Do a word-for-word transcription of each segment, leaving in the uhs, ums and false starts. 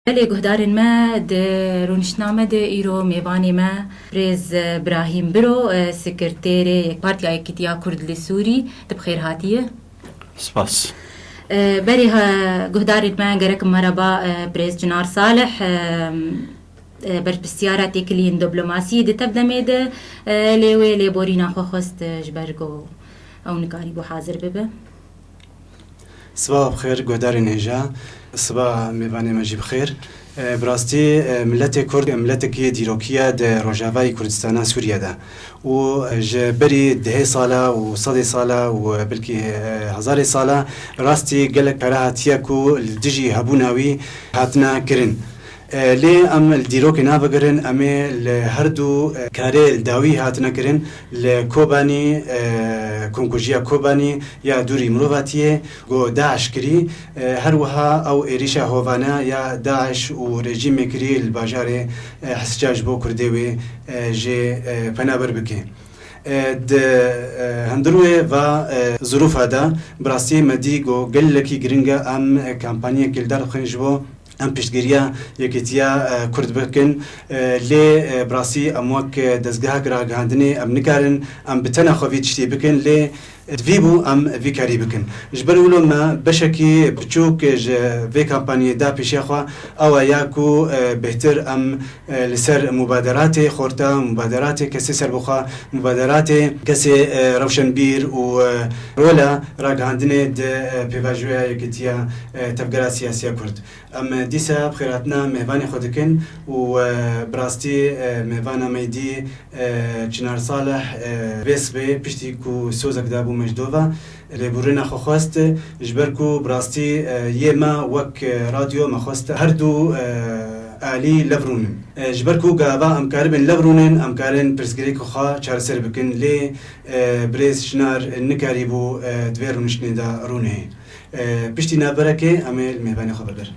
Belê guhdarên me, di rûniştina me de îro mêvanê me Birêz Birahîm Biro, e, sekreterê Partiya Yekîtiya Kurd li Sûrî, tu bi xêr hatiye. Spas. E, berê he, guhdarên me, gerek merhaba, e, Birêz Çinar Salih, e, e, berpirsiyara têkiliyên diplomasiyê di tev demê de, e, lê wê lêborîna xwe xwest, e, ji ber ku ew nikarîbû hazir bibe. Siba bi xêr, guhdarên hêja. Siba mêvanê me jî bi xêr. E, bi rastî, e, miletê Kurd, miletekî dîrokî ye di Rojavayê Kurdistana Sûriye de. Û ji berî dehê sala û sedê sala û belkî, e, hezarê sala, bi rastî gelek pere hatiye ku li dijî hebûna wî hatine kirin. E, lê em li dîrokê navegerin, em ê li her du, e, karê li dawî hatine kirin, li Kobanî, e, komkujiya Kobanî ya dûrî mirovatiyê ku DAIŞ kirî, e, her wiha ew êrîşa hovane ya DAIŞ û rejîmê kirî li bajarê, e, Hesca ji bo Kurdê wê, e, jê, e, penaber bike. E, di, e, hundir wê va, e, zirûfa de, bi rastî me dî ku gelekî giring e em, e, kampanyekê li dar bixin ji bo em piştgiriya yekîtiya, e, Kurd bikin. E, lê, e, bi rastî em wek, e, dezgehek ragihandinê em nikarin em bi tena xwe vî tiştî bikin, lê divî bû em vî karî bikin. Ji ber wilo me beşekî biçûk ji vê kampanyê da pêşiya xwe, ew e ya ku, e, bêhtir em, e, li ser mubaderatê xorta, mubaderatê kesê serbixwe, mubaderatê kesê, e, rewşenbîr û, e, rola ragihandinê di, e, pêvajoya yekîtiya, e, tevgera siyasiya Kurd. Em dîsa bi xêrhatina mêvanê xwe dikin û, e, bi rastî, e, mêvana me dî, e, Çinar Salih, e, vê sibê piştî ku sozek dabû me ji dova, lêborîna xwe xwest, ji ber ku bi rastî, e, yê me wek, e, radyo me xwest her du, e, alî lev rûnin. E, ji ber ku gava em karibin lev rûnin, em karin pirsgirêka xwe çareser bikin, lê, e, birêz Çinar nikarîbû, e, di vê rûniştinê de rûnihê. E, piştî navberekê em ê li mêvanê xwe bibirin.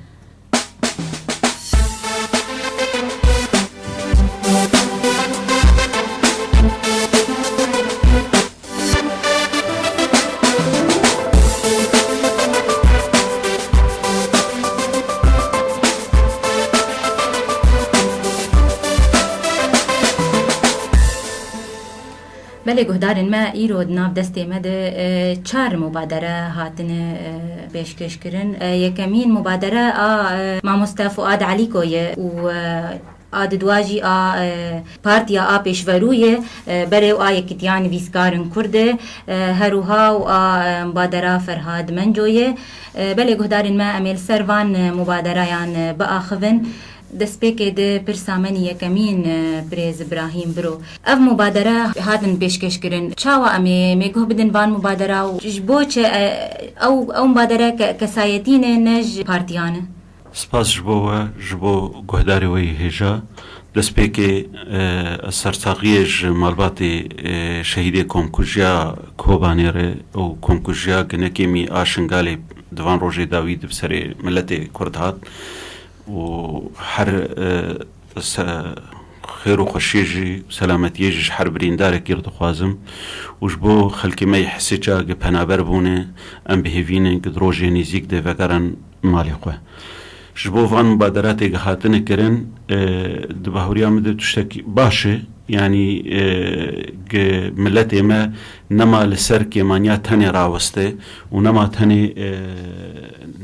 Belê guhdarên me, îro di nav destê me de, e, çar mubadere hatine, e, pêşkêş kirin. E, yekemîn mubadere a, e, mamoste Fuad Alîko ye û, e, a didwa jî a, e, Partiya a Pêşverû ye, e, berê û a Yekîtiya Nivîskarên Kurd e, e, her wiha û a, e, mubadera Ferhad Menco ye. E, belê guhdarên me, em ê li ser van, e, mubaderayan, e, biaxivin. Destpêkê di pirsa me nî yekemîn, e, birêz Birahîm Biro. Ev mubadere hatin pêşkêş kirin. Çawa em ê, em ê guh bidin van mubadera û ji bo çi, e, ew, ew mubadere ke-, kesayetî ne, ne ji partiyan e? Spas ji bo we, ji bo guhdarê we yê hêja. Destpêkê, e, ez sersaxiyê ji malbatê, e, şehîdê komkujiya Kobanê re û komkujiya ginekê mî a Şingalê di van rojê dawî di serê miletê Kurd hat û her, e, se-, xêr û xweşiyê jî, selametiyê jî ji her birîndarekî re dixwazim û ji bo xelkê me yê Hesêca gi penaber bûne, em bi hêvî ne gi di rojê nêzîk de vegerin malê xwe. Ji bo van mubaderatê gi hatine kirin, e, di bahuriya min de tiştekî baş e. Yanî, e, gi miletê me nema li ser kêmaniya tenê raweste û nema tenê, e,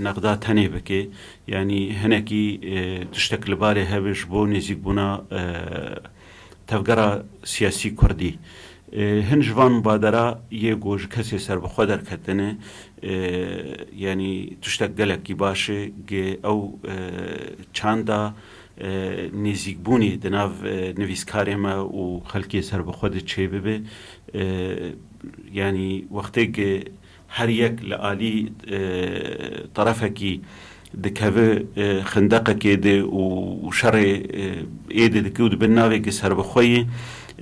nexda tenê bike. Yanî hinekî, e, tiştek li balê hebe ji bo nêzîkbûna, e, tevgera siyasî kurdî. E, hin ji van mubadera yê ku ji kesê serbixwe derketine, e, yanî tiştek gelekî baş e, gi ew, e, çanda, e, nêzîkbûnê di nav, e, nivîskarê me û xelkê serbixwe de çêbibe. E, yanî wextê gi her yek li alî, e, terefekî dikeve, e, xindeqekê de û, û şerê, e, êdî dike û di bin navê gi serbixwe yê,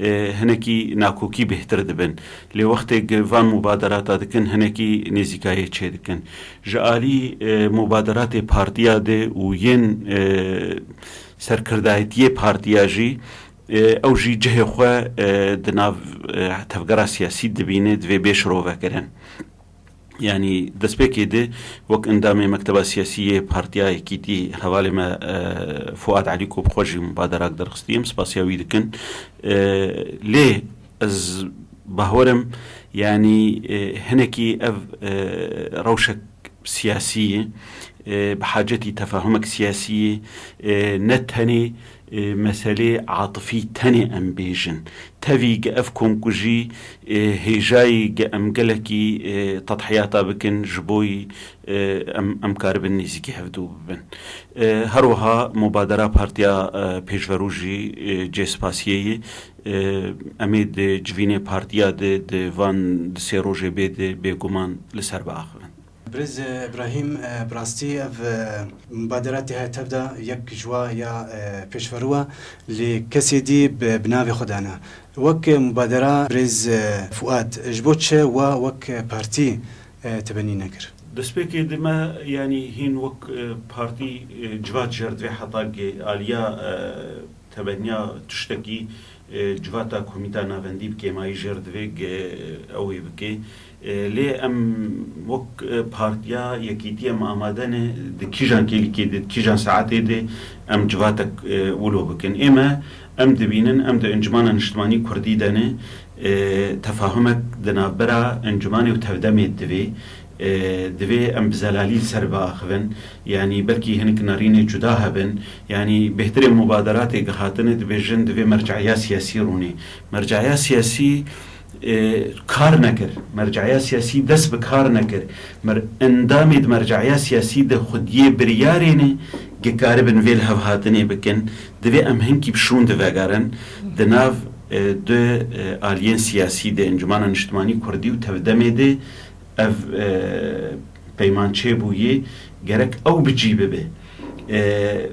e, hinekî nakokî bêhtir dibin. Lê wextê gi van mubaderata dikin, hinekî nêzîkayê çêdikin. Ji alî, e, mubaderatê partiya de û yên, e, serkirdayetiyê partiya jî, e, ew jî cihê xwe, e, di nav, e, tevgera siyasî dibîne, divê bê şirovekirin. Yanî destpêkê de wek endamê Mekteba Siyasî yê Partiya Yekîtî hevalê me, e, Fuad Elî ku bi xwe jî mubaderak derxistî, em spasiya wî dikin. E, lê ez bawerim, yanî, e, hinekî ev, e, rewşek siyasî ye, e, bi hacetî tefahumek siyasî ye, e, ne tenê, e, meselê atifî tenê em bêjin. Tevî ge ev komkujî, e, hêjayî ge em gelekî, e, tedhiyata bikin, ji bo yî, e, em, em karibin nêzîkî hevdû bibin. E, her wiha mubadera Partiya, e, Pêşverû jî, e, cê spasiyê ye. E, em ê di civînê partiya de, di van di sê rojê bê de bêguman li ser biaxivin. Birêz Îbrahîm, e, bi rastî ev, e, mubadera tê her tev de yek ji wa ya, e, pêşverû e, lê kesê dî bi, bi navê xwe dane. Wek mubadera birêz, e, Fuad, ji bo çi wa wek partî, e, tebenî nekir? Destpêkê de me, yanî hîn wek, e, partî, e, civat jêr divê heta ge aliya, e, tebeniya tiştekî, e, civata komîta navendî bi kêmayî jêr divê ge ew ê bike. E, lê em wek, e, partiya yekîtî em amade ne di kîjan kêlîkê de, di kîjan saetê de em civatek, e, wilo bikin. Ê me em dibînin, em di Encûmena Niştimanî Kurdî de ne, e, tefahumek di navbera encûmanê û tevdemê divê. E, divê em bi zelalî li ser biaxivin. Yanî belkî hinek nerînê cuda hebin. Yanî bêhtirê mubaderatê gihatine dibêjin divê merceya siyasî rûnê. Merceya siyasî, e, kar nekir. Merceya siyasî dest bi kar nekir. Mer-, endamê di merceya siyasî de xwediyê biryarê ne ge karibin vê lihevhatinê bikin. Divê em hinkî bi şûn de vegerin. Di nav, e, du, e, aliyên siyasî de, Encûmena Niştimanî Kurdî û tevdemê de ev, e, peyman çêbûyî gerek ew bi cî bibe. E,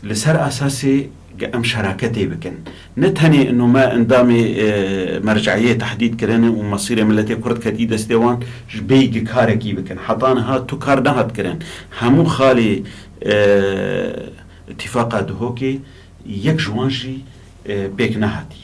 li ser asasê ge em şeraketê bikin. Ne tenê ino me endamê, e, merceiyê tehdîd kirine û mesîrê miletê Kurd ketî destê wan ji bêyî ge karekî bikin. Heta niha tu kar nehat kirin. Hemû xalê, e, îtîfaqa Duhokê yek ji wan jî, e, pêk nehatiye.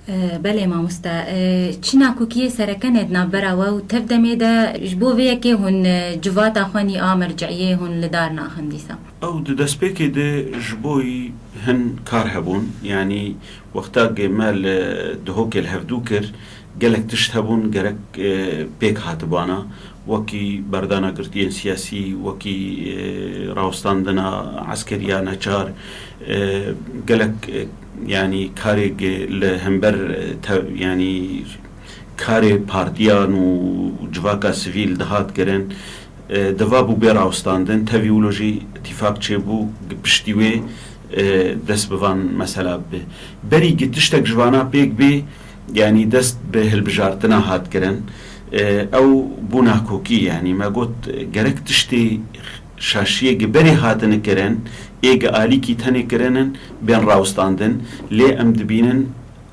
E, belê mamoste, e, çi nakokiyê sereke ne di navbera we û tev demê de ji bo vê yekê hûn, e, civata xwe nî a merceiyê hûn li dar naxin dîsa? Ew di destpêkê de ji bo yî hin kar hebûn, yanî wexta ge me li Duhokê li hevdû kir, gelek tişt hebûn gerek, e, pêk hatibana, wekî berdana girtiyên siyasî, wekî, e, rawestandina eskeriya neçar, e, gelek, e, yanî karê ge li hember, e, te-, yanî karê partiyan û civaka sivîl dihat kirin, e, diva bû bê rawestandin, tevî wilo jî îtîfaq çêbû, piştî wê, e, dest bi van mesela bibe. Berî ge tiştek ji vana pêk bê, yanî dest bi hilbijartina hat kirin. E, ew bû nakokî, yanî me got, e, gerek tiştê şaşiyê ge berê hatine kirin, ê ge alîkî tenê kirinin, bên rawestandin. Lê em dibînin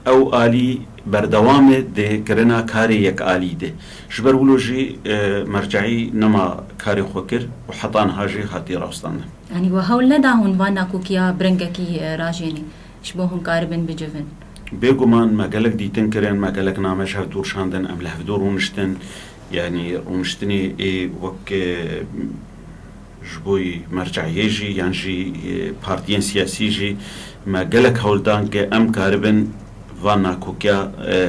ew alî berdewam e di kirina karê yekalî de. Ji ber wilo jî, e, merceî nema karê xwe kir û heta niha jî hatiye rawestandin. Yanî we hewl neda hûn van nakokiya bi rengekî, e, rajênî ji bo hûn karibin bicivin? Bêguman me gelek dîtin kirin, me gelek name ji hevdû rişandin, em li hevdû rûniştin. Yanî rûniştinê ê wek, e, ji bo yî merceiyê jî yan jî, e, partiyên siyasî jî me gelek hewl dan ke em karibin van nakokiya, e,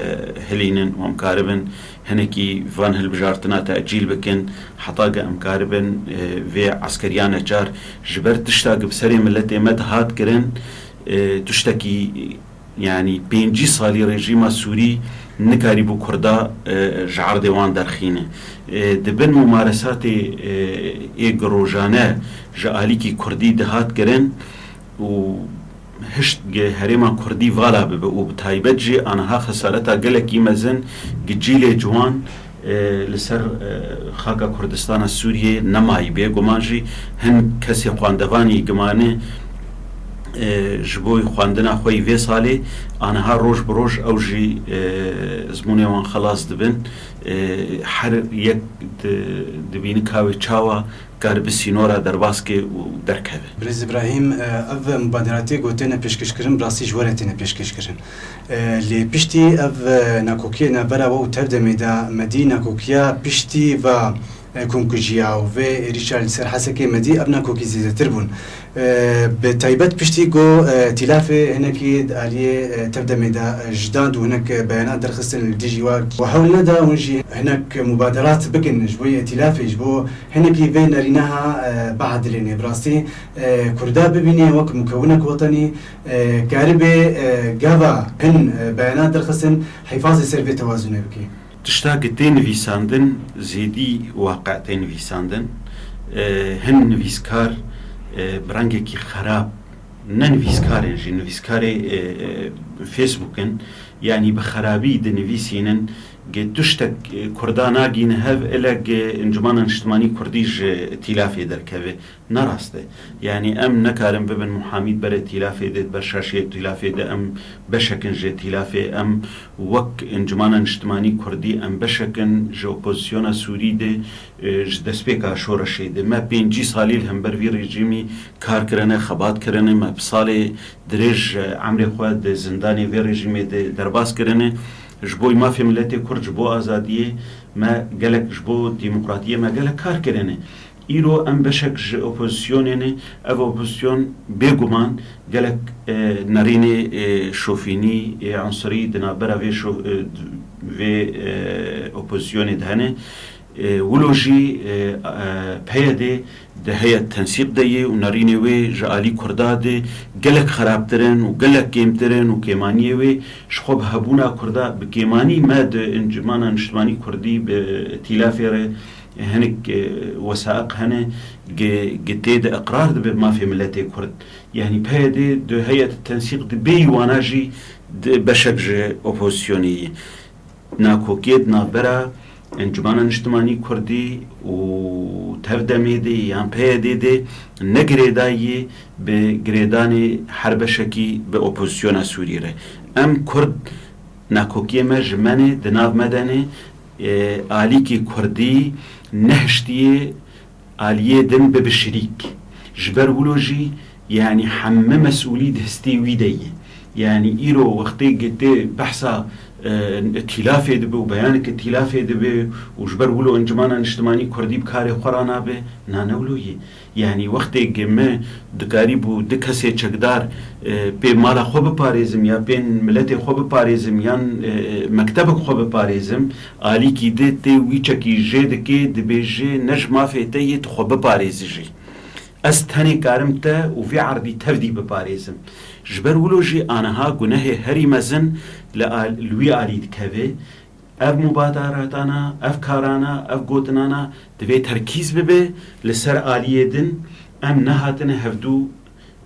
hilînin û em karibin hinekî van hilbijartina tecîl bikin, heta ke em karibin, e, vê eskeriya neçar ji ber tişta ke bi serê miletê me dihat kirin, e, tiştekî Yanî pêncî salî rejîma Sûrî nikarîbû Kurda, e, ji erdê wan derxîne. E, di bin mumaresatê, e, ê girojane ji alîkî Kurdî dihat kirin û hişt gi herêma Kurdî vala bibe û bi taybet jî aniha xesareta gelekî mezin gi cîlê ciwan, e, li ser, e, xaka Kurdistana Sûriyê nemayî. Bêguman jî hin kesê xwendevanî gimane, e, ji bo xwendina xwe yî vê salê aniha roj bi roj ew jî, e, zimûnê wan xelas dibin. E, her yek di-, dibîni ka wê çawa karibe sînora derbas ke û derkeve. Birêz Îbrahîm, e, ev mubaderatê ku têne pêşkêşkirin, bi rastî ji we re têne pêşkêşkirin. E, lê piştî ev, e, nakokiyê navbera we û Tevdemê de me dî nakokiya piştî va, e, komkujiya û vê êrîşa li ser Hesekê me dî ev nakokî zêdetir bûn. E, bi taybet piştî ku, e, tîlafê hinekî di aliyê, e, Tevdemê de, e, ji dan û hinek, e, beyanat derxistin li dijî we, we hewl neda hûn jî hinek mubaderat bikin ji bo yê tîlafê, ji bo hinekî vê nerîneha, e, biadilênê. Bi rastî, e, Kurda bibîne wek mukewinek wetenî, e, karibe, e, gava hin, e, beyanat derxistin, hifazê ser vê tewazunê bike. Tişta ki tê nivîsandin, zêdî waqe tê nivîsandin. E, hin nivîskar, e, bi rengekî xerab, ne nivîskarên jî, nivîskarê, e, e, Facebook in, yanî bi xerabî dinivîsînin, gi tiştek, e, Kurda nagîne hev, ile gi Encûmana Niştimanî Kurdî ji tîlafê derkeve. Ne rast e. Yanî em nekarin bibin muhamîd berê tîlafê de, ber şaşiyê tîlafê de, em beşekin jê tîlafê, em wek Encûmana Niştimanî Kurdî, em beşekin ji opozisyona Sûrî de, e, ji destpêka şoreşê de. Me pêncî salî li hember vî rejîmî kar kirine, xebat kirine, me bi salê dirêj, e, emrê xwe di zindanê vê rejîmê de derbas kirine. Ji bo mafê miletê Kurd, ji bo azadiyê me gelek, ji bo demokratiyê me gelek kar kirine. Îro em beşek ji opozisyonê ne, ev opozisyon bêguman gelek, e, nerînê, e, şofînî, e, unsirî di navbera vê şo-, e, vê, e, opozisyonê de hene. E, wilo jî, e, e, P Y D di heyet tensîq de ye û nerînê wê ji alî Kurda de gelek xerabtir in û gelek kêmtir in û kêmaniyê wê ji xwe bi hebûna Kurda, bi kêmanî me di Encûmana Niştimanî Kurdî bi tîlafê re hinek, e, wesaiq hene, gi, gi tê de iqrar dibe mafê miletê Kurd. Yanî P Y D di heyet tensîq de bêyî wana jî di beşek ji opozisyonê ye. Nakokiyê di navbera Encûmana Niştimanî Kurdî û Tevdemê de yan P Y D de ne girêdayî ye bi girêdanê her beşekî bi opozisyona Sûrî re. Em Kurd nakokiyê me ji me ne, di nav me de ne, e, alîkî Kurdî nehiştiye aliyê din bibe şirîk. Ji ber wilo jî, yanî heme mesûlî di hestê wî de ye. Yanî îro wextê gi tê behsa, e, tîlafê dibe û beyaneke tîlafê dibe û ji ber wilo Encûmana Niştimanî Kurdî bi karê xwe re nabe, na ne wilo ye. Yanî wextê gi me dikarîbû du kesê çekdar, e, pê mala xwe biparêzim ya pê miletê xwe biparêzim yan, e, mektebek xwe biparêzim, alîkî di tê wî çekî jê dike, dibêje ne ji mafê te yê, tu xwe biparêzî jî. Ez tenê karim te û vî erdî tevdî biparêzim. Ji ber wilo jî aniha gunehê herî mezin li al-, li wî alî dikeve. Ev mubaderatana, ev karana, ev gotinana divê terkîz bibe li ser aliyê din. Em nehatine hevdû,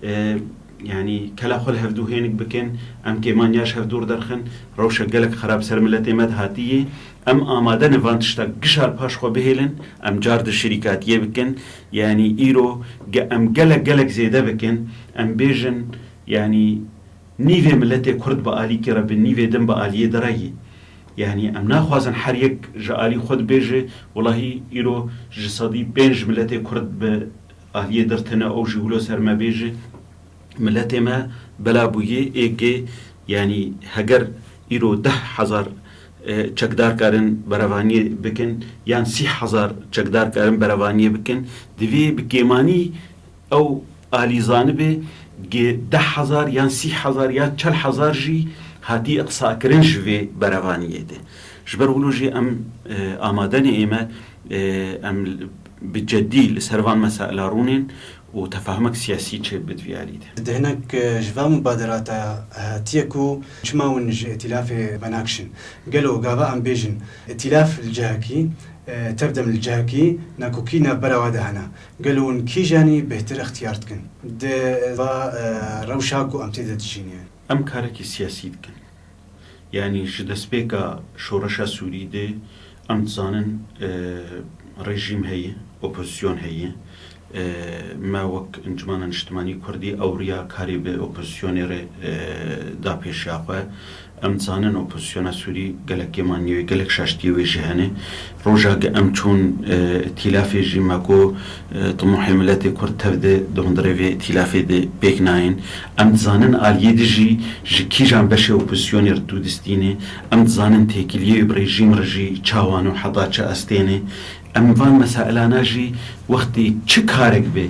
e, yanî kela xwe li hevdû hênik bikin, em kêmaniya ji hevdû derxin, rewşek gelek xerab ser miletê me de hatiye. Em amade ne van tişta gişa li paş xwe bihêlin, em car di şirîkatiyê bikin. Yanî îro ge-, em gelek gelek zêde bikin, em bêjin, yanî nîvê miletê Kurd bi alîkî re, bi nîvê din bi aliyê de re yê. Yanî em naxwazin her yek ji alî xwe dibêje, welahî îro ji sedî pênc miletê Kurd bi aliyê dir tine, ew jî wilo ser me bêje. Miletê me bela bûye, ê gê, yanî heger îro deh hezar, e, çekdar karin berevaniyê bikin, yan sî hezar çekdar karin berevaniyê bikin, divê bi kêmanî ew alî zanibe gi deh hezar yan sî hezar yan çel hezar jî hatî iqsakirin ji vê berevaniyê de. Ji ber wilo jî em, e, amade ne ê me, e, em bi ceddî li ser van mesaila rûnên û tefahumek siyasî çêbibit vî alî de. Di hinek, e, ji van mubaderata hatiye ku çima hûn ji îtîlafê venakişin? Gelo gava em bêjin îtîlaf li cihekî, e, tevdem li cihekî, nakokî navbera we de hene. Gelo hûn kîjanî bêhtir extiyar dikin? Di va, e, rewşa ku em tê de dijînin. Em karekî siyasî dikin. Yanî ji destpêka şoreşa Sûrî de em dizanin, e, rejîm heye, opozisyon heye, E, me wek Encûmena Niştimanî Kurdî ewriya karê bi opozîsyonê re, e, da pêşiya xwe. Em dizanin opozîsyona Sûrî gelek kêmanî wê, gelek şaştiyê wê jî hene. Roja ge em çûn, e, îtîlafê jî me got, e, timûhê miletê Kurd tev de di hundirê vê îtîlafê de pêk nayên. Em dizanin aliyê de jî ji kîjan beşê opozîsyonê re tu distînê. Em dizanin têkiliyê wê bi rejîm re jî çawan û heta çi astê ne. Em van mesailana jî wextê çi karek be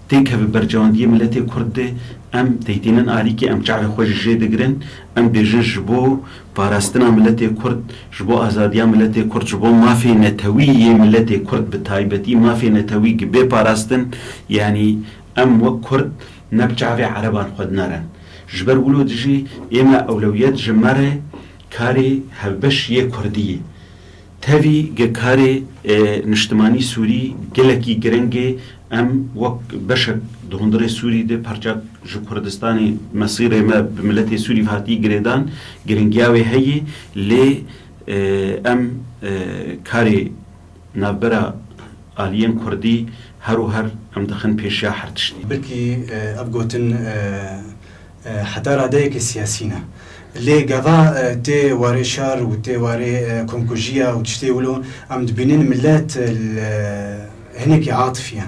têkeve bercewendiyê miletê Kurd de, em deytînin alîkê, em çavê xwe ji jê digirin, em bêjin ji bo parastina miletê Kurd, ji bo azadiya miletê Kurd, ji bo mafê netewî yê miletê Kurd, bi taybetî mafê netewî gi bê parastin, yanî em wek Kurd ne bi çavê Ereban xwe dinerin. Ji ber wilo dijî ê me ewlewiyet ji me re karê hevbeş yê Kurdî ye. Tevî ge karê, e, niştimanî Sûrî gelekî giring e. Em wek beşek di hundirê Sûrî de parçak ji Kurdistanê mesîrê me bi miletê Sûrî ve hatî girêdan, giringiya wê heye, lê, e, em, e, karê navbera aliyên Kurdî her û her em dixin pêşiya her tiştî. Belkî, e, ev gotin, e, e, heta radeyeke siyasî ne. Lê gava, e, tê warê şer û tê warê, e, komkujiya û tiştê wilo em dibînin millet, e, li, hinekî atifî ye.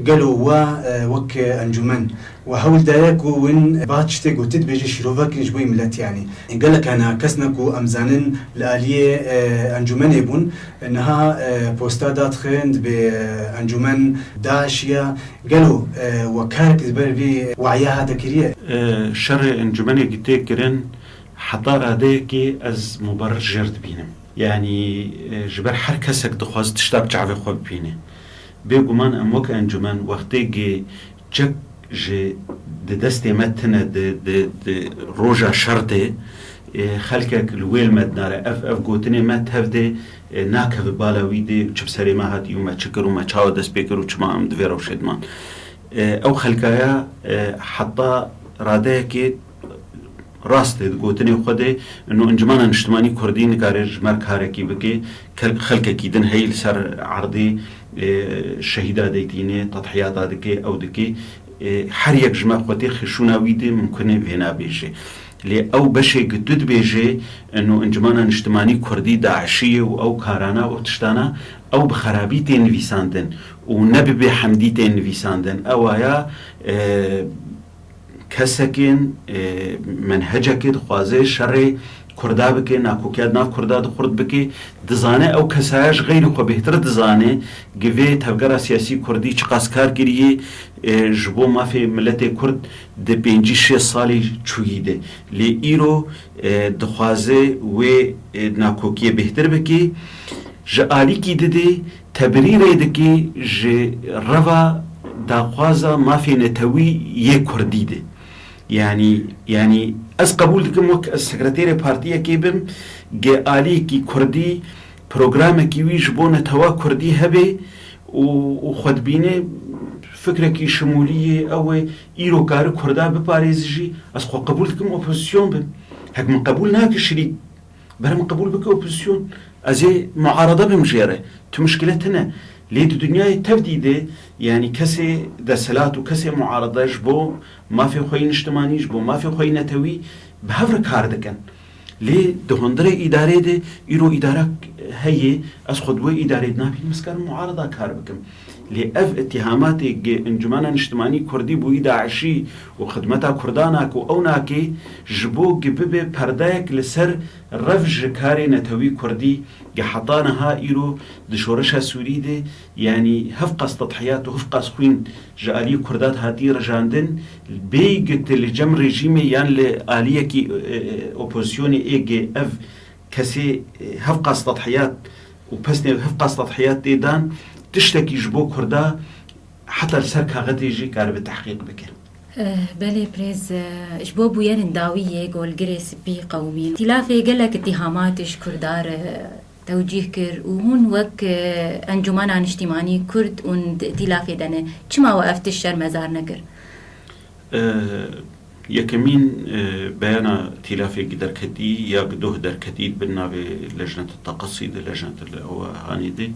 Gelo we, e, wek encûmen we hewl daye ku win ba tiştê gotî dibêje şîrovek ji bo yî millet yanî. Gelek hene kesne ku em zanin li aliyê, e, encûmenê bûn, niha, e, posta dadixin dibê, e, encûmen DAIŞ ye. Gelo, e, we karek li ber vê wahiya hate kiriye? E, şerê encûmenê gi tê kirin heta radeyekê ez muberir jêr dibînim. Yanî, e, ji ber her kesek dixwaz tişta bi çavê xwe bibîne. Bêguman em wek encûmen wextê gi çek ji di destê me tine di, di, di roja şer de, e, xelkek li wêl me dinare. Ev, ev gotinê me tev de, e, nakeve bala wî de çi bi serê me hatî û me çi kir û me çawa dest pê kir û çima em di vê rewşê diman. E, ew xelkaya, e, heta radeyekê rast e, di gotinê xwe de, ino Encûmena Niştimanî Kurdî nikare ji me re karekî bike, kel-, xelkekî din heyî li ser erdê, e, şehîda deytîne, tedhiyata dike, ew dike. E, her yek ji me xwe tê xêşûna wî de mimkun e vê nabêje. Lê ew beşê gi tu dibêje, ino Encûmena Niştimanî Kurdî DAIŞî ye û ew karana û tiştana, ew bi xerabî tê nivîsandin û ne bi bêhemdî tê nivîsandin. Ew aya, e, kesekên, e, menhecekê dixwaze şerê Kurda bike, nakokiya di nav Kurda de xurt bike, dizane ew kesaya ji xeyrî xwe bêhtir dizane, gi vê tevgera siyasî Kurdî çiqas kar kiriye, e, ji bo mafê miletê Kurd di pêncî şêst salê çûyî de. Lê îro, e, dixwaze wê, e, nakokiyê bêhtir bike. Ji alîkî didê, tebirî rê dikê ji reva daxwaza mafê netewî yê Kurdî de. Yanî, yanî ez qebûl dikim wek ez sekreterê partiyekê bim, ge aliyekî Kurdî, programekî wî ji bo netewa Kurdî hebe û, û xwe dibîne fikrekî şimûlî yê ew e, îro kari Kurda biparêze jî, ez xwe qebûl dikim opozîsyon bim. Hek min qebûl nake şirîk Bere min qebûl bike opozîsyon, ez ê muarede bim jê re. Tu muşkile tine. Lê di dinyayê tevdî de, yanî kesê desthilat û kesê muarede ji bo mafê xwe yî niştimanî, ji bo mafê xwe yî netewî bi hev re kar dikin. Lê di hundirê îdarê de îro îdara heye, ez xwe di wê îdarê de nabînim, ez karim muareda kar bikim. Lê ev îtîhamatê gi Encûmena Niştimanî Kurdî bo wî DAIŞî û xidmeta Kurdan nake û ew nake, ji bo gi bibe perdeyek li ser rev ji karê netewî Kurdî, gi heta niha îro di şoreşa Sûrî de, yanî hevqas tedhiyat û hevqas xwîn ji aliyê Kurdan hatî rijandin, bêyî gi tu li cem rejîmê yan li aliyekî, e, e, opozîsyonê ê gi ev kesê, e, hevqas tedhiyat û pesnê hevqas tedhiyat tê dan, tiştekî ji bo Kurda heta li ser kaxetê jî karibe tehqîq bike. Eh, belê birêz, eh, ji bo bûyerên dawî yê golgirê spî qewimîn, îtîlafê gelek îtîhamat ji Kurda re tewcîh kir û hûn wek, eh, Encûmena Niştîmanî Kurd hûn di îtîlafê de ne. Çima we ev tişt şermezar nekir? Eh, yekemîn, eh, beyana îtîlafê gi derketî ya gi doh derketî bin navê Lejneta Teqesî de, Lejneta li ew hanê de,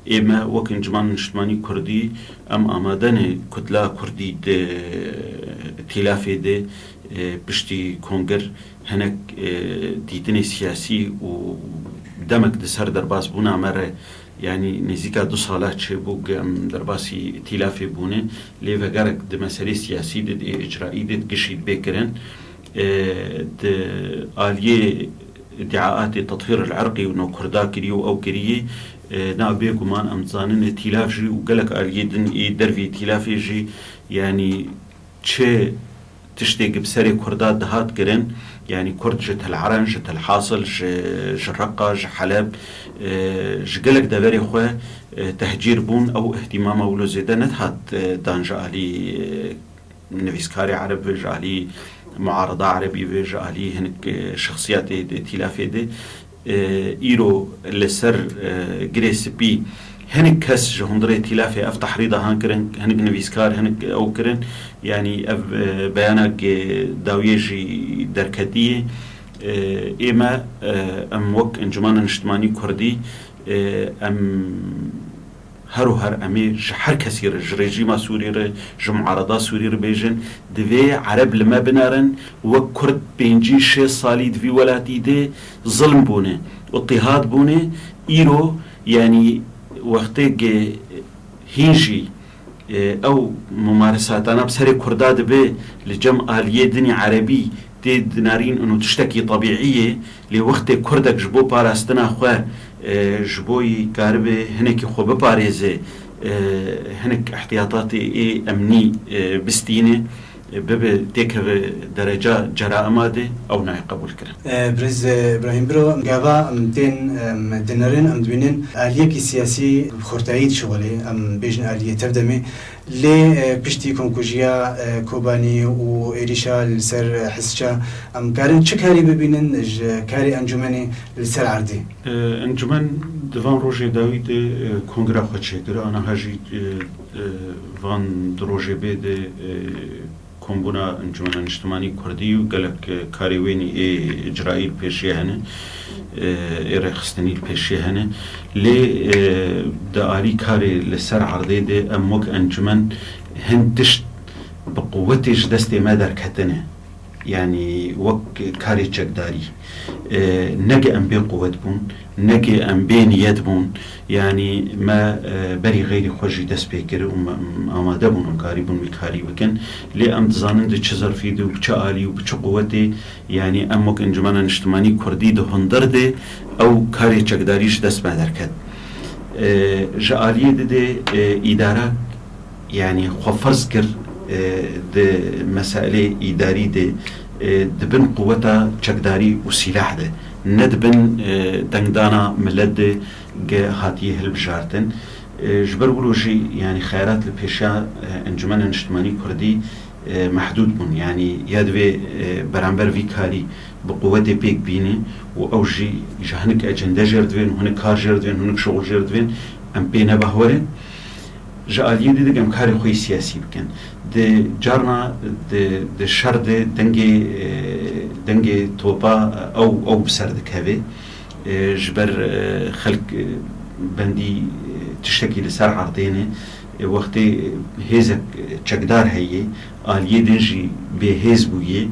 Ê me wek Encûmena Niştimanî Kurdî, em amade ne ku di la Kurdî di tîlafê de, e, piştî konger hinek, e, dîtinê siyasî û demek di ser derbasbûna me re, yanî nêzîka du sala çêbû ku em derbasî tîlafê bûne, lê vegerek di meselê siyasî de, di icraî de gişî bê kirin. E, di aliyê îdiaatê tethîr el-irqî û no Kurda kirî û ew kirî, e, na bêguman em dizanin, e, tîlaf jî û gelek aliyê din ê dervî tîlafê jî, yanî çi tiştê ku bi serê Kurda dihat kirin, yanî Kurd ji Tel Eren, ji Tel Hasil, ji, ji Reqa, ji Heleb, e, ji gelek deverê xwe, e, tehcîr bûn, ew îhtîmama wilo zêde nedihat, e, dan ji alî, e, nivîskarê ereb ve, ji alî muarada erebî ve, ji alî hinek, e, şexsiyatê di tîlafê de, e, îro li ser, e, girê spî hinek kes ji hundirê tîlafê ev tehrîda han kirin, hinek nivîskar, hinek ew kirin, yanî ev, e, beyana ku dawiyê jî derketiyê. E, ê me, e, em wek Encûmena Niştimanî Kurdî, e, em her û her em ê ji her kesî re, ji rejîma Sûrî re, ji muarada Sûrî re bêjin, divê ereb li me binerin, wek Kurd pêncî şêst salî di vî welatî de zilm bûne, îtîhad bûne, îro, yanî wextê ku hîn jî, e, ew mumaresatana bi serê Kurda dibe li cem aliyê dinê erebî tê dinarîn û tiştekî tebîî ye, lê wextê Kurdek ji bo parastina xwe, e, ji bo yî karibe hinekî xwe biparêze, e, hinek ihtiyatatê ê emnî, e, bistîne, e, bibe têkeve dereca ceraima de, ew nayê qebûlkirin. E, Birêz, e, Îbrahîm Biro, gava em tên, em dinerin, em dibînin aliyekî siyasî bi xurtayî dişixulê, em bêjin aliyê tevdemê. Lê, e, piştî komkujiya, e, Kobanî û êrîşa li ser, e, Hizça, em karin çi karî bibînin ji karê encûmenê li ser erdê? E, encûmen di van rojê dawî de, e, kongra xwe çêkir. Aniha jî, e, e, van du rojê bê de, e, kombûna Encûmena Niştimanî Kurdî û gelek, e, karê wênî ê icraî li pêşiye hene, e, ê rêxistinî li pêşiye hene. Lê, e, di alî karê li ser erdê de em wek encûmen hin tişt bi quwetê ji destê me derketine. Yanî wek karê çekdarî. E, ne ke em bê quwet bûn, ne ke em bê niyet bûn, yanî me, e, berî xeyrî xwe jî dest pê kir û me, em amade bûn, em karî bûn wî karî bikin. Lê em dizanin di çi zerfî de û bi çi alî û bi çi quwetê, yanî em wek Encûmena Niştimanî Kurdî di hundir de ew karê çekdarî ji dest me derket. E, ji aliyê dide, e, îdara, yanî xwe ferz kir, e, di meselê îdarî de, e, di bin quweta çekdarî û sîlah de, ne di bin, e, dengdana milet de ge hatiye hilbijartin. E, ji ber wilo jî, yanî xeyarat li pêşiya, e, Encûmena Niştimanî Kurdî, e, mehdûd bûn. Yanî ya divê, e, beramber vî karî bi quwetê pêk bîne û ew jî ji hinek ecende jêr divên û hinek kar jêr divên, hinek şixul jêr divên, em pê nebahwerin. Ji aliyê dî dikim karê xwe yî siyasî bikin. Di carna di, di şer de dengê, e, dengê topa, e, ew, ew bi ser dikeve. E, ji ber, e, xelk, e, bendî, e, tiştekî li ser erdê ne. E, wextê hêzek çekdar heye, aliyê din jî bêhêz bûye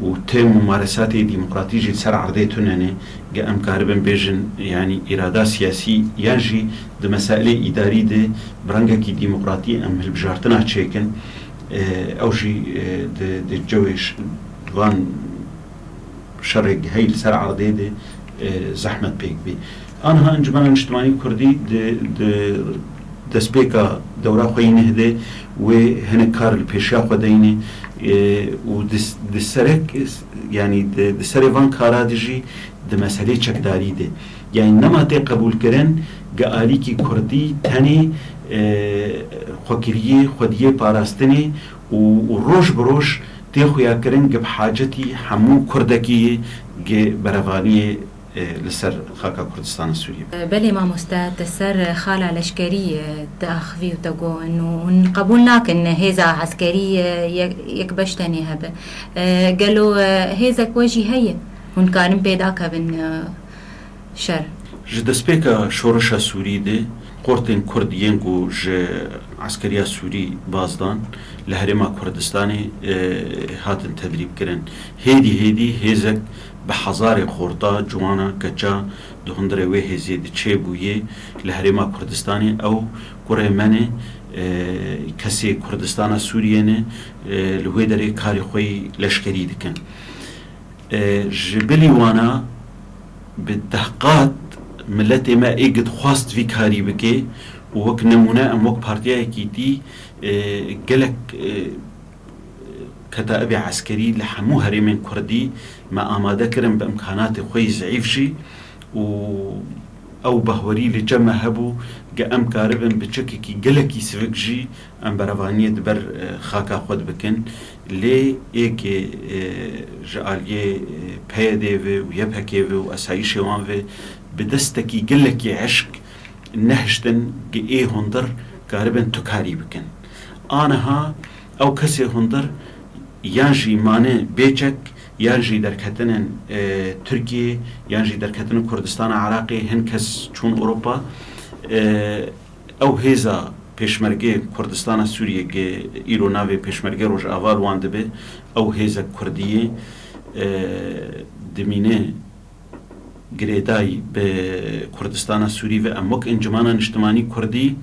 û tê mumaresatê demokratî jî li ser erdê tune ne, ge em karibin bêjin, yanî îrada siyasî yan jî di meselê îdarî de bi rengekî demokratî em hilbijartina çêkin, e, ew jî, e, di, di cewê ş-, van şerê hey li ser erdê de, e, zehmet pêk bî. Anha Encûmena Niştimanî Kurdî di, di destpêka dewra xwe yî neh de wê hinek kar li pêşiya xwe deyne, e, û di, di serek, yanî di, di serê van kara de jî di meselê çekdarî de. Yanî nema tê qebûlkirin ge alîkî Kurdî tenê, e, xwekiriyê, xwediyê parastinê û, û roj bi roj tê xuyakirin ge bi hacetî hemû Kurdekî ye ge berevaniyê, e, li ser xaka Kurdistana Sûriyê. Belê mamoste, te ser xala leşkerî, e, diaxivî û te got, hûn qebûl nakin hêza eskerî, e, yek, yek beş tenê hebe. E, gelo, e, hêzek we jî heye? Hûn karin pê dakevin, e, şer? Ji destpêka şoreşa Sûrî de Xortên Kurd yên ku ji eskeriya Sûrî baz dan, li Herêma Kurdistanê, e, hatin tedrîb kirin. Hêdî hêdî hêzek bi hezarê xorta, ciwana, keça di hundirê wê hêzê de çêbûyê li Herêma Kurdistanê. Ew kurê me ne, e, kesê Kurdistana Sûriyê ne, e, li wê derê karê xwe yî leşkerî dikin. E, ji bilî wana bi dehqat miletê me ê gi dixwast vî karî bike û wek nemûne em wek Partiya Yekîtî, e, gelek, e, ketaibê eskerî li hemû herêmên Kurdî me amade kirin bi imkanatê xwe yî zeîf jî û ew bahwerî li cem me hebû, ge em karibin bi çekekî gelekî sivik jî em berevaniyê di ber, e, xaka xwe dibikin. Lê êkê, e, ji aliyê, e, P Y D ve û Y P G ve û esayîşê wan ve bi destekî gelekî eşk nehiştin ge ê hundir karibin tu karî bikin. Aniha ew kesê hundir yan jî mane bêçek, yan jî derketinin, e, Tirkiyê, yan jî derketinin Kurdistana Iraqê, hin kes çûn Ewropa. E, ew hêza Pêşmergê Kurdistana Sûriyê, ge îro navê Pêşmergê Rojava li wan dibe, ew hêzek Kurdî ye, e, dimîne girêdayî bi Kurdistana Sûrî ve. Em wek Encumana Niştimanî Kurdî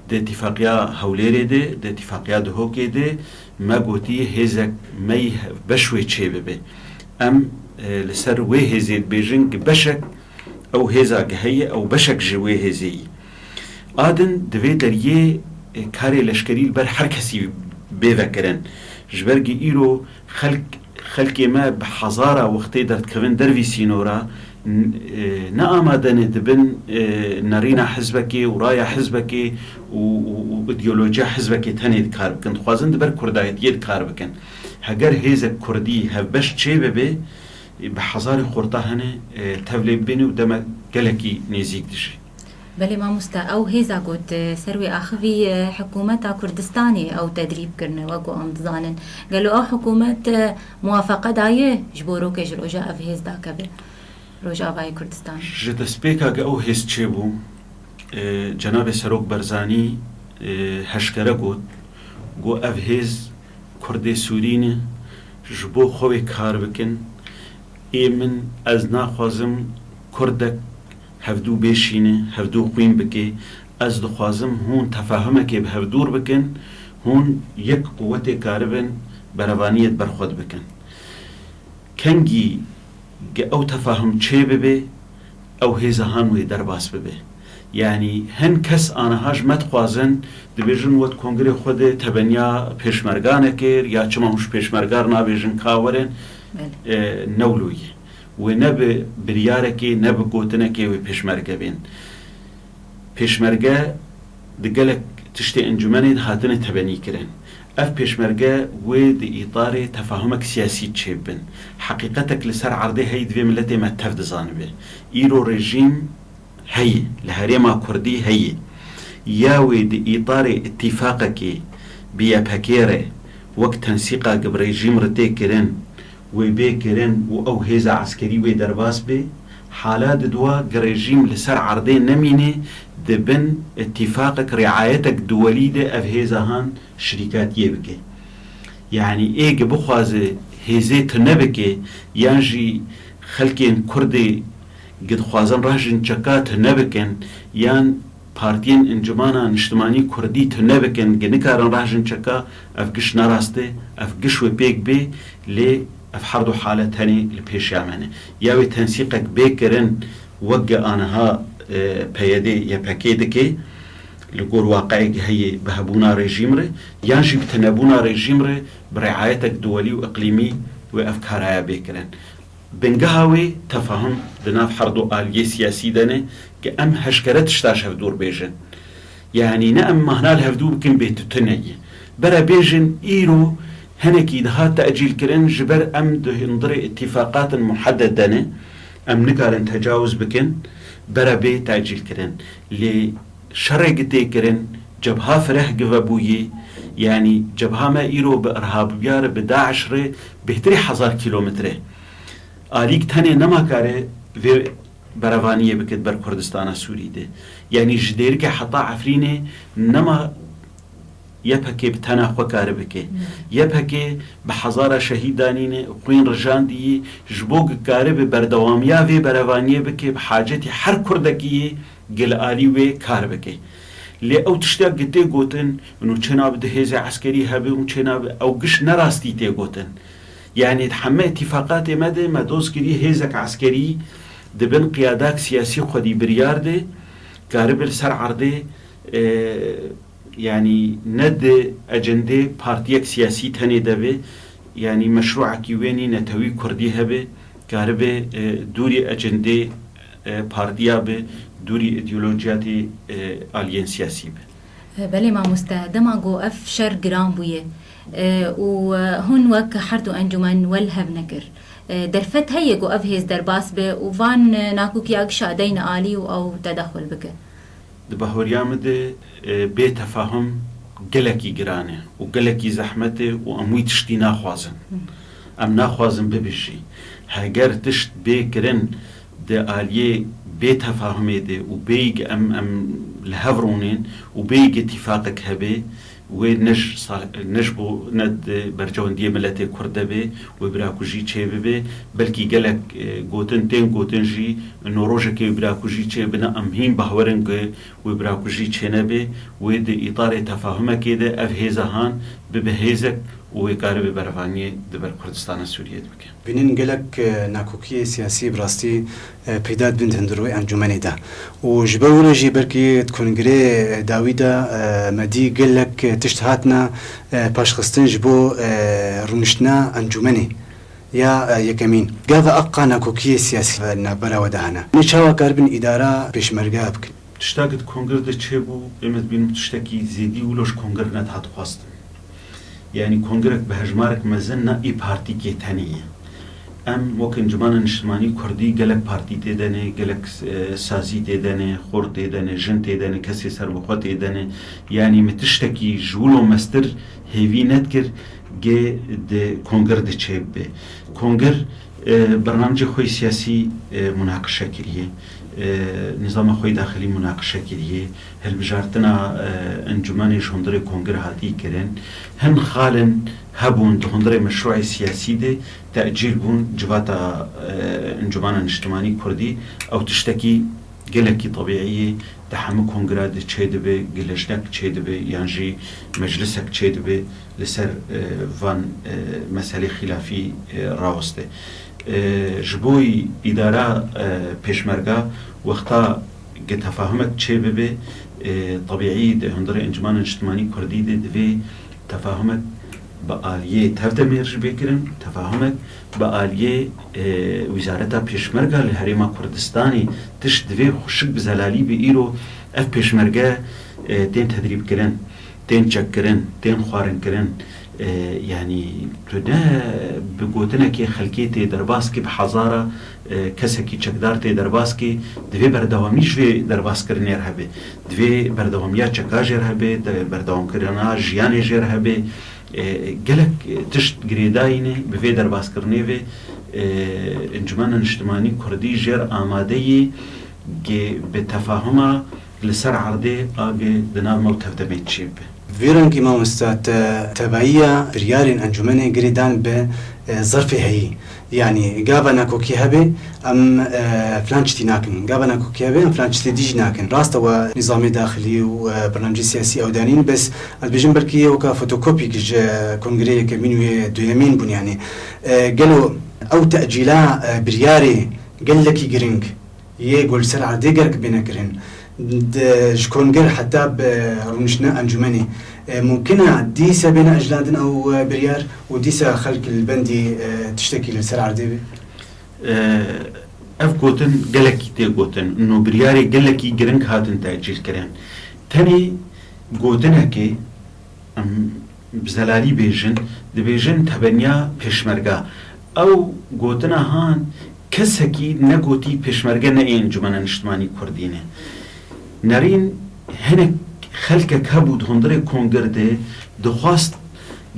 di Îtîfaqiya Hewlêrê de, di Îtîfaqiya Duhokê de me gotiye hêzek me yî beş wê çê bibe. Em, e, li ser wê hêzê dibêjin ki beşek ew hêza ki heye, ew beşek ji wê hêzê yî. A din di vê deriyê, e, karê leşkerî li ber her kesî bê vekirin. Ji ber ki îro xelk, xelkê me bi hezara wextê derdikevin dervî sînora, n-, e, ne amade ne dibin, e, nerîna hizbekê û raya hizbekê û, û, û îdeolojiya hizbekê tenê dikar bikin. Dixwazin di ber kurdayetiyê dikar bikin. Heger hêzek kurdî hevbeş çê bibe, bi hezarê xorta hene, e, tevlê bibêne û deme gelekî nêzîk dijî. Belê mamoste, ew hêza ku di ser wê axivî, e, hikûmeta Kurdistanê ew tedrîb kirine, wek ku em dizanin. Gelo ew hikûmet, e, muwafeqe daye ji bo rokê ji roja ev hêz dakeve Rojavayê Kurdistanê? Ji destpêka ge ew hêz çêbû, e, Cenabê Serok Barzanî, e, heşkere got, got ev hêz Kurdê Sûrî ne, ji bo xwe wê kar bikin. Ê min, ez naxwazim Kurdek hevdû bêşîne, hevdû xwîn bike. Ez dixwazim hûn tefahumekê bi hevdûr bikin, hûn yek quwetê karibin berevaniyê di ber xwe de bikin. Kengî ge ew tefahum çê bibe, ew hêza han wê derbas bibe. Yanî hin kes aniha ji me dixwazin, dibêjin we di kongrê xwe de tebenya pêşmerga nekir, ya çima hûn ji pêşmerga re nabêjin ka werin, Belê. e, ne wilo ye. Wê ne bi biryarekê, ne bi gotinekê wê pêşmerge bên. Pêşmerge di gelek tiştê encûmenê de hatine tebenî kirin. Ev pêşmerge wê di îtarê tefahumek siyasî çêbibin. Heqîqetek li ser erdê heyî divê miletê me tev dizanibe. Îro rejîm heye, li herêma Kurdî heye. Ya wê di îtarê îtîfaqekê bi Y P G re wek tensîqa gi bi rejîm re tê kirin, wê bê kirin û ew hêza eskerî wê derbas bê. Hala diduwa gi rejîm li ser erdê nemîne, di bin îtîfaqek, riayetek duwelî de ev hêza han şirîkatiyê bike. Yanî ê gi bixwaze hêzê tune bike, yan jî xelkên Kurdê gi dixwazin rehjin çeka tune bikin, yan partiyên Encumana Niştimanî Kurdî tune bikin, gi nikarin rehjin çeka, ev giş ne rast e, ev giş wê pêk bê, lê ev herdu hale tenê li pêşiya me ne. Ya wê tensîqek bê kirin, wek gi aniha, e, P Y D Y P G dike, li gor waqeyek heye bi hebûna rejîm re, yan jî bi tunebûna rejîm re bi riayetek duwelî û iqlîmî wê ev karaya bê kirin. Bingeha wê tefahum di nav herdu aliyê siyasî de ne, ke em heşkere tişta ji hevdûr bêjin. Yanî ne em mahna li hevdû bikin bê tu tune ye. Bere bêjin îro hinekî dihat tecîl kirin, ji ber em di hundirê îtîfaqatin muhedded de ne, em nikarin tecawuz bikin, bere bê tecîl kirin. Lê şerê gi tê kirin, cebha fireh gi vebûyî, yanî cebha me îro bi Irhabiya re, bi DAIŞ re bêhtirî hezar kîlometre. Alîk tenê nema kare vê berevaniyê bike di ber Kurdistana Sûrî de. Yanî ji Dêrikê heta Efrînê nema Y P G bi tena xwe kare bike. Y P G bi hezara şehîd danîne, xwîn rijandiyî, ji bo ku karibe berdewamiya vê berevaniyê bike, bi hacetî her Kurdekî yê gel alî wê kar bike. Lê ew tiştek ku tê gotin, û çênabe di hêzê eskerî hebe û çênabe, ew giş ne rastî tê gotin. Yanî di heme îtîfaqatê me de me doz kirî hêzek eskerî di bin qiyadak siyasî xwedî biryar de karibe li ser erdê, e, yanî ne di ecendê partiyek siyasî tenê de be, yanî meşrûekî wê nî netewî kurdî hebe, karibe, e, dûrî ecendê, e, partiya be, dûrî îdeolojiyatê, e, aliyên siyasî be. Belê mamoste, dema ku ev şer giran bûye, e, û, e, hûn wek her du encûmen wel hev nekir. E, derfet heye ku ev hêz derbas be û van, e, nakokiya gişa deyne alî û ew tedexul bike? Di bahoriya min de, e, bê tefahum gelekî giran e û gelekî zehmet e û em wî tiştî naxwazin. Em naxwazin bibe jî. Heger tişt bê kirin di aliyê bê tefahumê de û bêyî em, em li hev rûnên û bêyî îtîfaqek hebe, wê ne ji sa-, ne ji bo ne di berjewendiyê miletê Kurd de be, wê birakujî çêbibe, belkî gelek, e, gotin tên gotin jî, no rojekê wê birakujî çêbine, em hîn bahwer in ku wê birakujî çênebe, wê di îtarê tefahumekê de ev hêza han bibe hêzek û wê karibe berevaniyê di ber Kurdistana Sûriyê de bike. Bînin gelek, e, nakokiyê siyasî bi rastî, e, peyda dibin di hundirê encûmenê de. Û ji ber wilo jî belkî di kongrê, e, dawî de, e, me dî gelek, e, tişt hatine, e, paşxistin ji bo, e, rûniştina encûmenê ya, e, yekemîn. Gava eqa nakokiyê siyasî ve navbera we de hene. Nê çawa karibin îdara pêşmerge bikin? Tişta ku di kongir de çêbû, ê me dibînim tiştekî zêdî wilo ji kongir nedihat xwestin. Yanî kongirek bi hejmarek mezin ne ê partîkê tenê ye. Em wek Encûmena Niştimanî Kurdî gelek partî tê de ne, gelek, e, sazî tê de ne, xort tê de ne, jin tê de ne, kesê serbixwe tê de ne. Yanî min tiştekî ji wilo mestir hêvî nedikir, gê di kongir de çêbibe. Kongir, e, bernamecê xwe yê siyasî, e, munaqişe kiriye, e, nîzama xwe yê daxilî munaqişe kiriye, hilbijartina, e, encûmenê ji hundirê kongir hatî kirin. Hin xalên hebûn di hundirê meşrûê siyasî de tecîl bûn civata, e, Encûmena Niştimanî Kurdî. Ew tiştekî gelekî tebîî ye, di hemû kongira de çêdibe, gi lejnek çêdibe yan jî meclisek çêdibe li ser, e, van, e, meselê xîlafî, e, raweste. E, ji bo îdara, e, pêşmerga wexta gi tefahumek çêbibe, e, tebîî di hundirê Encûmena Niştimanî Kurdî de divê tefahumek bi aliyê tevdemê re jî bê kirin, tefahumek bi aliyê, e, Wizareta Pêşmerga li Herêma Kurdistanê tişt divê xweşik bi zelalî bi îro ev pêşmerge, e, tên tedrîbkirin, tên çekkirin, tên xwarinkirin. E, yanî tu ne bi gotinekê xelkê tê derbas kî bi hezara, e, kesekî çekdar tê derbas kî divê berdewamî ji vê derbaskirinê re hebe. Divê berdewamiya çeka jê re hebe, de-, berdewamkirina jiyanê jê re hebe. E, gelek tişt girêdayî ne bi vê derbaskirinê ve, e, Encûmena Niştimanî Kurdî jê re amade ye, gê bi tefahuma li ser erdê a gê di nav me û tevdemê çêbibe. Vî rengî mamosta te tevayiya biryarên encûmenê girêdan bi, e, zerfê heyî. Yanî gava nakokî hebe, em, e, filan çitî nakin. Gava nakokî hebe, em filan çitê dî jî nakin. Rast e we nîzamê daxilî û, e, bernamecê siyasî ew danîn, bes ez dibêjim belkî yê weka fotokopîk ji kongrê yekemîn û yê duyemîn bûn yanî. E, gelo ew tecîla, e, biryarê gelekî giring yê ku li ser erdê gerek bêne kirin, di, ji kongir heta bi rûniştina encûmenê, e, mumkin e dîse bêne eclandin ew, e, biryar û dîse xelk li bendî, e, tiştekî li ser erdê be? E, ev gotin gelekî tê gotin. No biryarê gelekî giring hatin tecîl kirin. Tenê gotinekê em bi zelalî bêjin, dibêjin tebeniya pêşmerga. Ew gotina han kesekî negotî pêşmerge ne ê Encûmena Niştimanî Kurdî ne. Nerîn hinek xelkek hebû di hundirê kongir de dixwast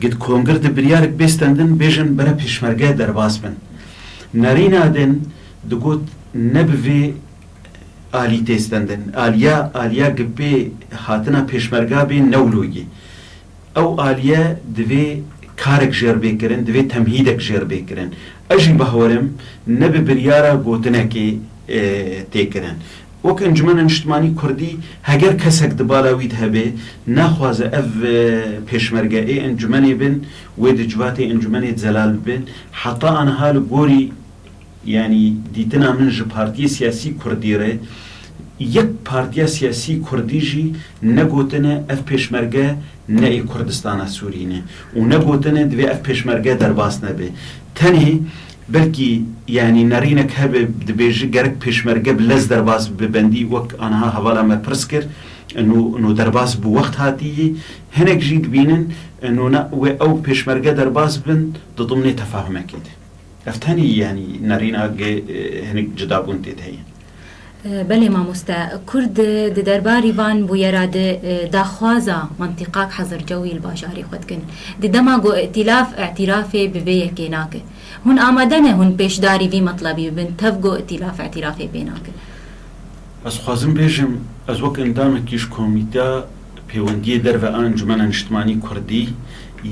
gi di kongir de biryarek bê stendin bêjin bere pêşmerge derbas bin. Nerîna din digot ne bi vê alî tê stendin. Aliya, aliya gipê hatina pêşmerga bê newloyê. Ew aliye divê karek jêr bê kirin, divê temhîdek jêr bê kirin. Ez jî bawerim ne bi biryara gotinekê, e, tê kirin. Wek Encumena Niştimanî Kurdî, heger kesek di bala wî de hebe, naxwaze ev, e, pêşmerge ê encûmenê bin, wê di civatê encûmenê de zelal bibin, heta aniha li gorî, yanî dîtina min ji partiyê siyasî kurdî re, yek partiya siyasî kurdî jî negotine ev pêşmerge ne ê Kurdistana Sûrî ne û negotine divê ev pêşmerge derbas nebe. Tenê belkî, yanî nerînek hebe, dibêje gerek pêşmerge bi lez derbas bibe, bendî wek aniha hevala me pirs kir, no, no derbas bi wext hatiyî. Hinek jî dibînin, no ne wê ew pêşmerge derbas bin di dimnê tefahumekê de. Ev tenê, yanî nerîna ge, e, hinek cidabûn tê de heye. E, belê mamoste, Kurd di derbarî van bûyera de, e, daxwaza mantîqak hezircewî li bajarê xwe dikin. Di dema ku îtîlaf îtirafê bi vê yekê nake. Hûn amade ne hûn pêşdarî vî metlebî bibin, tev ku îtîlaf îtirafê pê nake? Ez xwazim bêjim, ez wek endamekî ji Komîteya Pêwendiyê Derve a Encûmena Niştimanî Kurdî,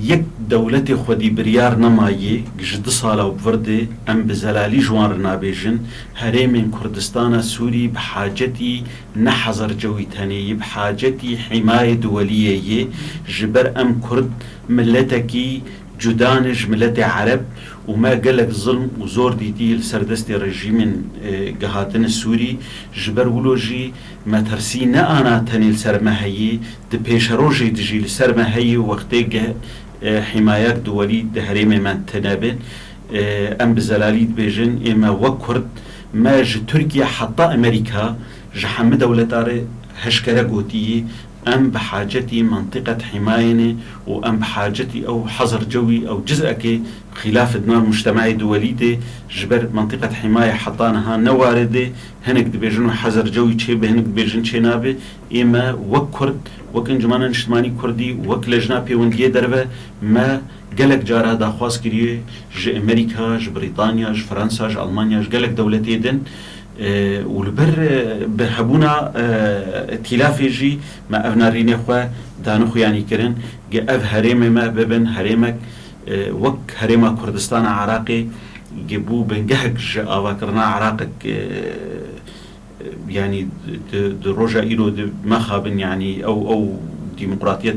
yek dewletê xwedî biryar nemaye, ji du sala û bi vir de em bi zelalî ji wan re nabêjin, herêmên Kurdistana Sûrî bi hacetî ne hezircewî tenê ye, bi hacetî hîmayê duweliyê ye, ji ber em Kurd miletekî cuda ne ji miletê Ereb û me gelek zilm û zor dîtî li ser destê rejîmên, e, gihatine Sûrî. Ji ber wilo jî metirsî ne ana tenê li ser me heye, di pêşerojê de jî li ser me heye, wextê ge, e, hîmayek duwelî di herêmê me tune be. E, em bi zelalî dibêjin, ê me wek Kurd, me ji Tirkiye heta Amerîka, ji hemî dewleta re heşkere gotiye, em bi hacetî mentiqet hîmayê ne û em bi hacetî ew hezircewî, ew cizekê xîlaf di nav mujtemeyê duwelî de ji ber mentiqet hîmayê heta niha ne warid e. Hinek dibêjin wê hezircewî çêbe, hinek dibêjin çênabe. Ê me wek Kurd, wek Encûmena Niştimanî Kurdî, wek Lejna Pêwendiyê Derve, me gelek cara daxwaz kiriye ji Amerîka, ji Brîtanya, ji Fransa, ji Almanya, ji gelek dewletê din. E, û li ber, e, bi hebûna, e, îtîlafê jî me ev nerînê xwe dane xuyanî kirin, ge ev herêmê me bibin herêmek, e, wek herêma Kurdistana Iraqê, ge bû bingehek ji avakirina Iraqek, e, yanî di, di roja îro de mexabin, yanî ew, ew demokratiyet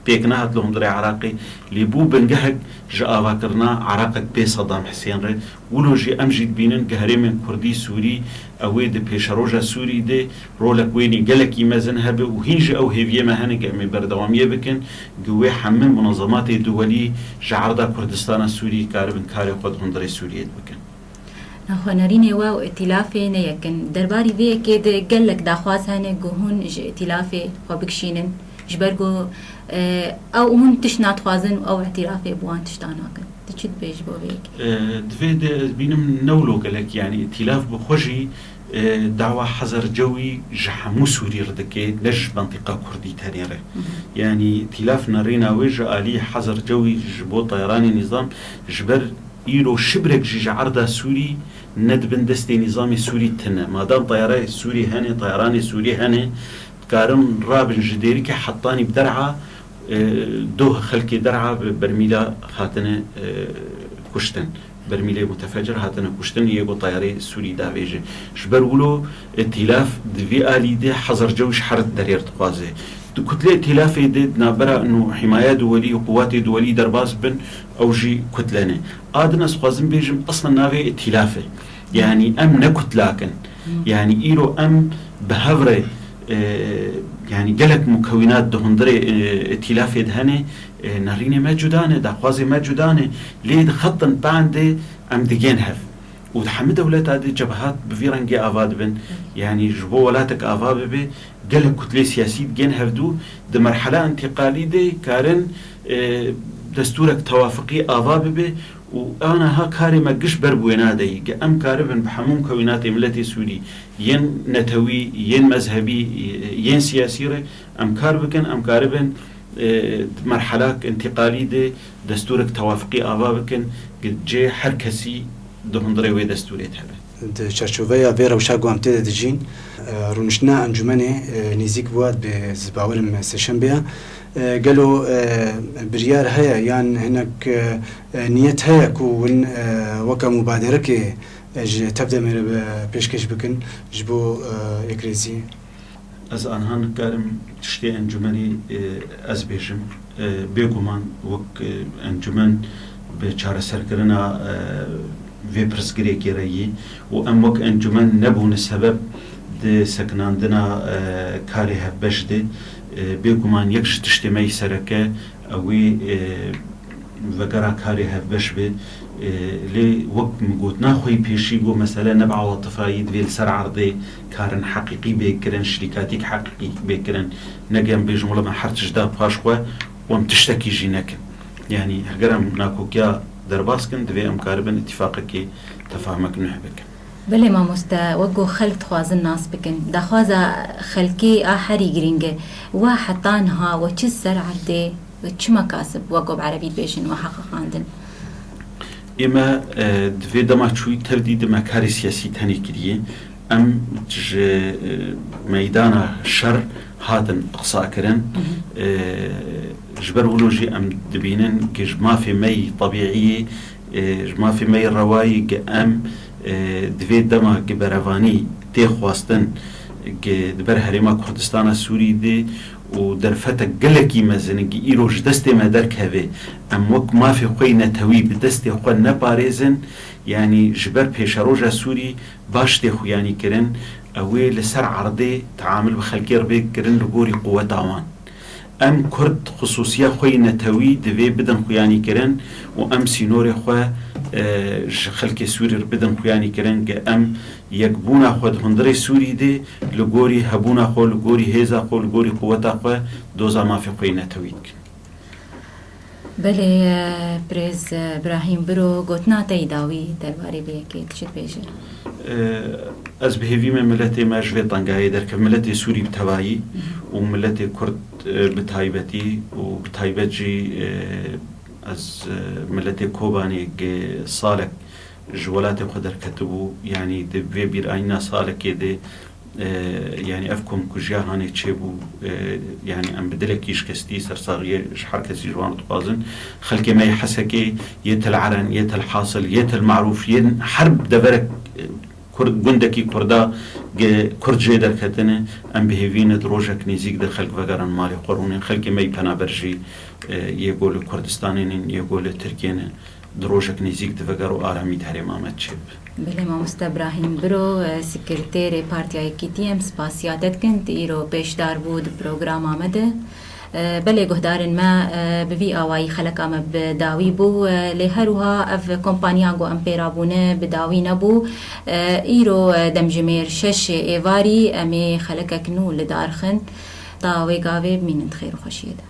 pêk nehat li hundirê Iraqê, lê bû bingehek ji avakirina Iraqek bê Sedam Hisên re. Wilo jî em jî dibînin ge herêmên Kurdî Sûrî, ew ê di pêşeroja Sûrî de rolek wênî gelekî mezin hebe û hîn jî ew hêviyê me hene ge em ê berdewamiyê bikin, ge wê hemî munazematê duwelî ji erda Kurdistana Sûrî karibin karê xwe di hundirê Sûriyê de bikin. Naxwe nerînê we û îtîlafê ne yek in. Derbarî vê yekê de gelek daxwaz hene ku hûn ji îtîlafê xwe bikişînin, ji ber ku, e, ew hûn tişt nadixwazin û ew îtîlafê bi wan tişta nakin. Tu çi dibêjî bo vê yekê? E, di vê de ez bînim ne wilo gelek, yanî îtîlaf bi xwe jî, e, dawa hezircewî ji hemû Sûrî re dike, ne ji mentiqa Kurdî tenê re. Hı hı. Yanî îtîlaf nerîna wê ji alî hezircewî ji bo tayaranê nîzam, ji ber îro şibrek jî ji erda Sûrî ne di bin destê nîzamê Sûrî tune. Madam tayarê Sûrî hene, tayaranê Sûrî hene, dikarin rabin ji Dêrikê hetanî bi derha, e, doh xelkê derha bi bermîla hatine, e, kuştin. Bermîlê mutefecir hatine kuştin, yê ku tayarê Sûrî davêje. Ji ber wilo îtîlaf di vî alî de hezircewî ji her derêr dixwaze. Di kutlê îtîlafê de di navbera ino hîmaya duwelî û quwatê duwelî derbas bin, ew jî kutle ne. A din ez dixwazim bêjim, eslen navê îtîlaf e. Yanî em ne kutlak in. Hı. Yanî îro em bi hev re, e, yanî gelek mukewînat di hundirê, e, îtîlafê de hene, e, nerînê me cuda ne, daxwazê me cuda ne. Lê di xetin peyn de em digên hev. Û di hemî dewleta de cebehat bi vî rengê ava dibin. Yanî ji bo welatek ava bibe, gelek kutlê siyasî digên hevdû, di merhela întîqalî de karin, e, destûrek tewafiqî ava bibe û aniha karê me giş ber bi wê nadeyî. Ge em karibin bi hemû mukewînatê miletê Sûrî, yên netewî, yên mezhebî, yên siyasî re, em kar bikin, em karibin, e, di merhelak întîqalî de destûrek tewafiqî ava bikin, ge cê her kesî di hundirê wê destûrê de hebe. Di çarçoveya vê rewşa ku em tê de dijîn, e, rûniştina encûmenê, e, nêzîk bû, dibe ez bawerim sêşembeya. E, gelo, e, biryar heye yan hinek, e, e, niyet heye ku hûn, e, weke mubaderekê, e, ji Tevdemê re bi pêşkêş bikin ji bo, e, yekrêziyê? Ez anha nikarim tiştê encûmenê, e, ez bêjim. E, bêguman wek, e, encûmen bi çareserkirina, e, vê pirsgirêkê re yî û em wek encûmen nebûne sebeb di sekinandina, e, karê hevbeş de. E, bêguman yek ji tiştê me yî sereke ew ê, e, vegera karê hevbeş be. E, lê wek min gotina xwe yî pêşî got, mesele ne bi awatifayî divê li ser erdê karin heqîqî bê kirin, şirîkatîk heqîqî bê kirin. Ne em bêjin wela me her tişt da paş xwe û em tiştekî jî nekin. Yanî heger em nakokiya derbas kin, divê em karibin îtîfaqekê, tefahumek nuh bikin. Belê mamoste, wek ku xelk dixwazin nas bikin, daxwaza xelkê a herî girîng e. We heta niha we çi ser erdê, we çi mekasib, wek ku bi erebî dibêjin, we heqeqandin? Ê me, e, di vê dema çûyî tevdî di me karê siyasî tenê kiriye. Em ji, e, meydana şer hatin qisa kirin. E, ji ber wilo jî em dibînin ku ji mafê me yî tebîî yê, e, ji mafê me yî rewayî ku em, e, di vê dema ku berevanî tê xwestin ku di ber Herêma Kurdistana Sûrî de û derfetek gelekî mezin ku îro ji destê me derkeve, em wek mafê xwe yî netewî bi destê xwe neparêzin, yanî ji ber pêşeroja Sûrî baş tê xuyanî kirin, ew ê li ser erdê teamil bi xelkê re bê kirin li gorî quweta wan. Em Kurd xisûsiya xwe yî netewî divê bidin xuyanî kirin û em sînorê xwe, e, ji xelkê Sûrî re bidin xuyanî kirin ku em yekbûna xwe di hundirê Sûrî de li gorî hebûna xwe, li gorî hêza xwe, li gorî quweta xwe doza mafê xwe yî netewî dikin. Belê, e, birêz, e, Birahîm Biro, gotina te yî dawî derbarê vê yekê tu çi dibêjî? E, ez bi hêvî me miletê me ji vê tengayê derkeve, miletê Sûrî bi tevayî û miletê Kurd, e, bi taybetî û bi taybet jî, e, ez, e, miletê Kobanê ku salek ji welatê xwe derketibû, yanî di vê bîranîna salekê de, e, yanî ev komkujiya hanê çêbû, e, yanî em bi dilekî şikestî sersaxiyê ji her kesî ji wan dixwazin. Xelkê me yê Hesekê, yê Tel Eren, yê Tel Hasil, yê Tel Marûf, yên her deverek, e, Kurd, gundekî Kurda, ge-, Kurd jê derketine, em bi hêvî ne di rojek nêzîk de xelk vegerin malê xwe rûnin. Xelkê me yî penaber jî, e, yê go li Kurdistanê nin, yê go li Tirkiyê ne. Di rojek nêzîk di veger û aramî di herêma me çêbibe. Belê mamoste Birahîm Biro, e, sekreterê Partiya Yekîtî, em spasiya te dikin, tu îro pêşdar bû di programa me de. E, belê guhdarên me, e, bi vî awayî xeleka me bi dawî bû, e, lê her wiha ev kompaniya ku em pê re bûne bi dawî nebû. E, îro, e, demjimêr şeş êvarî em ê xelekek nû li dar xin. Ta wê gavê bimînin di xêr û xweşiyê de.